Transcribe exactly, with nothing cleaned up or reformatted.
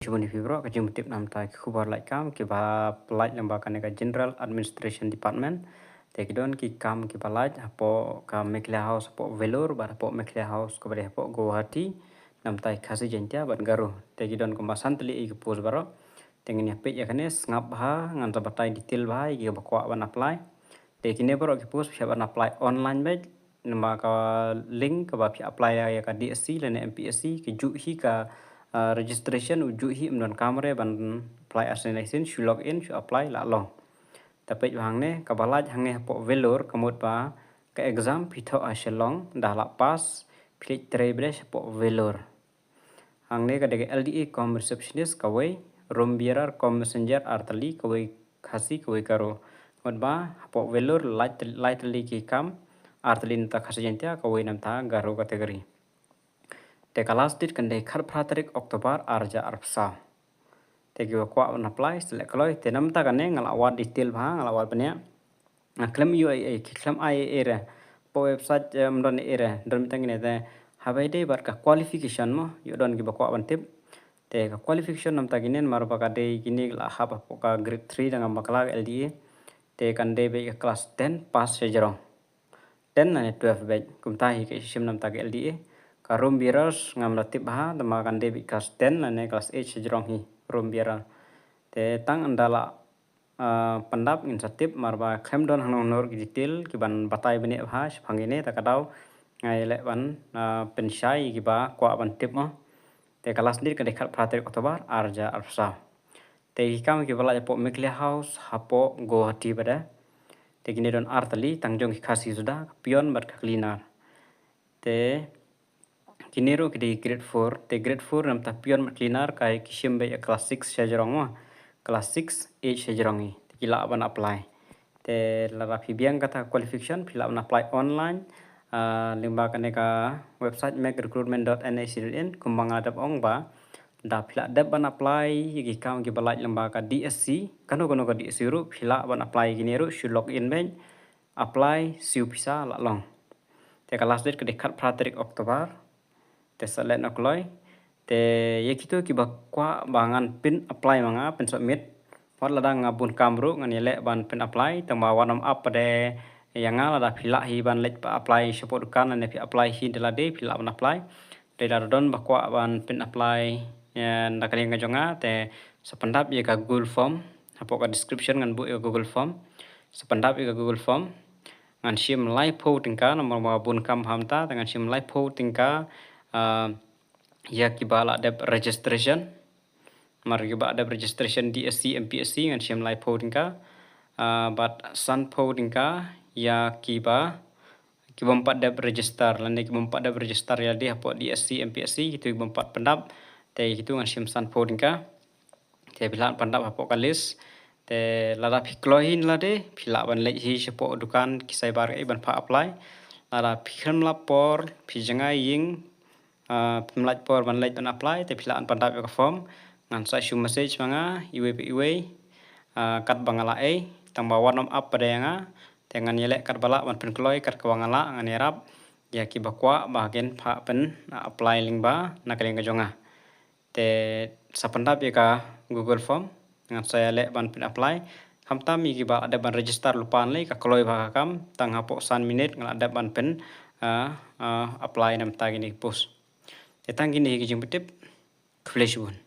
Shibun ïa phi baroh, ka jingpyntip namar ki khubor lait kam kiba pynlait lyngba kane ka General Administration Department. Te ki don ki kam kiba lait hapoh ka Meghalaya House hapoh Vellore bad hapoh Meghalaya House kaba dei hapoh Guwahati namar ki Khasi, Jaintia bad Garo. Te ki don kumba san tylli ki post baroh. Te ngin ïa peit ïa kane sngap bha, ngan sa batai detail bha ïa kiba kwah ban apply. Te kine baroh ki post phi hap ban apply online beit. Namar ka link kaba phi apply ïa ka D S C lane M P S C, ka juh hi ka, ah, registration, u juh hi, ym don kamre ban apply arsien arsien, shu log in, shu apply la long. Te peit bha hangne, kaba lait hangne hapoh Vellore ka mut ba ka exam phi thoh ha Shillong, da la pass phi leit trei beit hapoh Vellore. Hangne ka dei ka L D A cum receptionist kawei, room bearer cum messenger ar tylli, kawei Khasi kawei Garo. Mut ba hapoh Vellore lait tyl-, lait tylli ki kam, ar tylli namar Khasi Jaintia, kawei namar Garo category. Te ka last date kan dei khatphra tarik October ar hajar arphew saw. Te kiba kwah ban apply sa leh kloi. Te namar kane nga la wad detail bha, nga la wad bniah. Nga khlem ïoh ei ei, ki khlem ai ei ei re. Hapoh website, eh, ym don ei ei re. Don mynta kine te haba ïadei bad ka qualification mo, ïoh don kiba kwah ban tip. Te ka qualification namar kine namar ba ka dei kine la hap hapoh ka grade three da ngam bakla ka L D A. Te kan dei beit ka class ten pass shajrong. Ten lane twelve beit, kumta hi ka shim namar ka L D A. Ka room bearers ngam da tip bha, tangba kan dei beit class ten lane class eight shajrong hi, room bearer. Te tang ynda la ah, pyndap ngin sa tip, namar ba khlem don hangno hangno ki detail kiban batai bniah bha shaphang kine, ta ka daw nga ïaleh ban, ah, pynshai kiba kwah ban tip mo. Te ka last date ka dei khatphra tarik October ar hajar arphew saw. Te ki kam kiba lait hapoh Meghalaya House hapoh Guwahati pat de. Te kine don ar tylli, tang jong ki Khasi suda, ka peon bad ka cleaner. Te kine ruh ki dei grade four, te grade four namar peon bad cleaner ka ki shim beit ïa class six shajrong mo, class six, eight shajrong hi, te ki lah ban apply. Te lada phi biang kata qualification, phi lah ban apply online, ah, lyngba kane ka website meg recruitment dot N I C dot in, kumba nga dep ong ba, da phi lah dep ban apply ïa ki kam kiba lait lyngba ka D S C, kano kano ka D S C ruh, phi lah ban apply kine ruh, shu log in beit, apply, siew pisa la long. Te ka last date ka dei khatphra tarik October. Te sa leit noh kloi. Te ïa kito kiba kwah ba ngan pyn apply ma nga, pyn submit. Wat lada nga bun kam ruh ngan ïaleh ban pyn apply, tangba wat nym ap pat de ïa nga lada phi lah hi ban leit apply shapoh dukan lane phi apply hi da lade phi lah ban apply. Te lada don ba kwah ban pyn apply, eh, na ka liang ka jong nga, te sa pyndap ïa ka Google Form. Hapoh ka description ngan buh ïa ka Google Form. Sa pyndap ïa ka Google Form. Ngan shim laiphew tyngka, namar ba bun kam bha mynta, te ngan shim laiphew tyngka, ah, ïa kiba lah dep registration. Namar kiba lah dep registration D S C, M P S C, ngan shim laiphew tyngka. Ah, bad sanphew tyngka, ïa kiba, kibym pat dep register, lane kibym pat dep register ïalade hapoh D S C, M P S C, kito kibym pat pyndap, te kito ngan shim sanphew tyngka. Te phi lah ban pyndap hapoh ka list. Te lada phi kloi hi na lade, phi lah ban leit hi shapoh dukan ki cyber kaei ban phah apply. Lada phi khlem lap por, phi jngai ïing, ah, phim lait por ban leit ban apply, te phi lah ban pyndap ïa ka form. Ngan sa shu message ma nga iwei pa iwei, ah, katba nga lah ei, tangba wat nym ap pat de ïa nga, te ngan ïaleh katba lah ban pynkloi, kat kaba nga lah ngan ïarap ïa kiba kwah ba kin phah pyn, ah, apply lyngba na ka liang ka jong nga. Te sa pyndap ïa ka Google Form, ngan sa ïaleh ban pyn apply. Khamtam ïa kiba lah dep ban register lypa, lei ka kloi bha ka kam, tang hapoh san minit nga lah dep ban pyn, ah, ah, apply namar kine ki post. Te tang kine hi ki jingpyntip. Khublei shibun.